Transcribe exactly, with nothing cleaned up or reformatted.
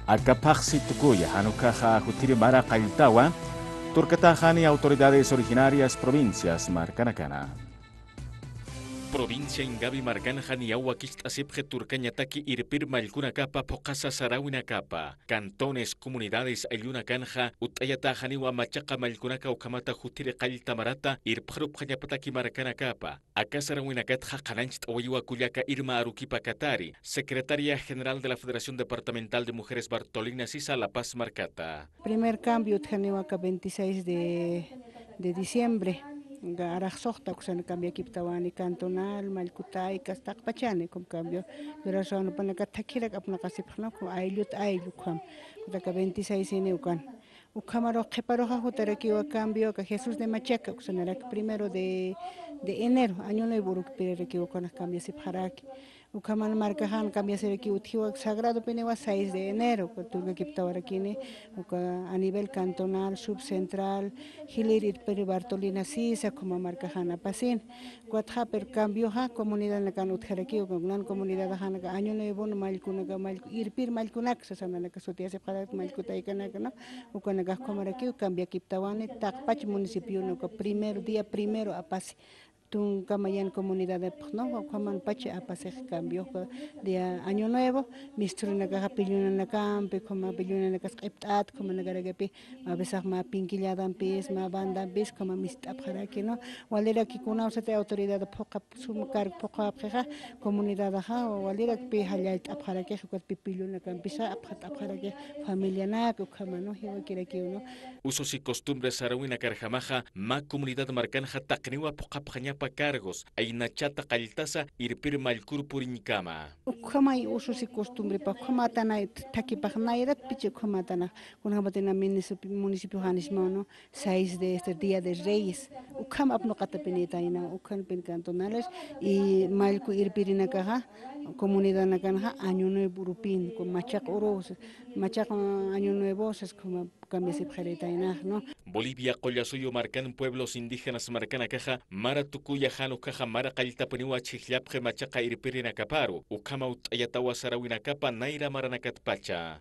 Aka phaxsi tukuya jan ukaxa jutiri mara qalltawa turkataxani autoridades originarias provincias markanakana. Provincia Ingavi markanxa niyaw wakicht'asipxi turkañataki irpir mallkunakapa phuqhasa saräwinakapa, cantones, comunidades ayllunakanxa utt'ayataxaniwa machaqa mallkunaka ukhamata jutiri qallta marata irpxarupxañapataki markanakapa. Aka saräwinakatxa qhanañcht'awayiwa kullaka Irma Aruquipa Katari, secretaria general de la Federación Departamental de Mujeres Bartolina Sisa La Paz markata. Primer cambio utjaniwa aka veintiséis de, de diciembre. Ga araxsuxta uksan cambiakiptawani cantonal, mallkutay, kastaqpachani ukham cambio. Pero sanupanaka thakhirak apnaqasipxna, ukham ayllut ayllu ukham. Utaka veintiséis ini ukan. Ukhamarux qhiparuxa jutarakiwa cambio aka Jesús de Machaca, uksanaraki primero de, de enero, año nuevo urukpirarakiwa ukanak cambiasipxaraki. Ukhaman markaxan cambiasirakiw utjiwa sagradopiniwa seis de enero, uka turkakiptawarakini, uka a nivel cantonal, subcentral, jilïr irpiri Bartolina Sisa, ukhama markaxan apasin. Ukatxa, pero cambioxa comunidadnakan utjarakiw, uka nan comunidadaxanaka año nuevon mallkunaka, mallku, irpir mallkunak, sasananaka sutiyasipxarak mallkutaykanaka, ¿no? Ukanakax ukhamarakiw cambiakiptawani, taqpach municipionak uka primero, día primero apasi. Tunka mayan comunidadpxna, ukhamanpacha apasix cambio, uka día año nuevo, misturinakaxa pillunanakampi, ukhama pillunanakas q'ipt'at, ukhamanakarakipi, a veces mä pinkilladampis, mä bandampis, ukhama mist'apxaraki, ¿no? Waliraki kunawsati autoridad phuqhap, sum cargo phuqhapxixa, comunidadaxa, walirakpi jallallt'apxarakix, ukatpi pillunakampisa apxat'apxaraki, familianak, ukhama, ¿no? Jiwakirakiw, ¿no? Usos y costumbres saräwinakarjamaxa, mä comunidad markanxa taqiniwa phuqhapxañapa cargos, aynachata qalltasa irpir mallkur puriñkama. Ukhamay usos y costumbrepa, ukhamatana thakipax nayratpicha ukhamatana, kunjamatina municipio, municipio janismawno, seis de este Día de Reyes, ukham apnuqatapinitayna, ukhanpin cantonales, y mallku irpirinakaxa, comunidadnakanxa, año nuevo urupin, con machaq urus, machaq año nuevo, sas como cambiasipxaritaynax, ¿no? Bolivia Qullasuyu markan pueblos indígenas markanakaxa, mara tukuya jan ukaxa mara qalltapuniwa chhijllapxi machaqa irpirinakaparu, ukhama utt'ayatawa saräwinakapa nayra maranakatpacha.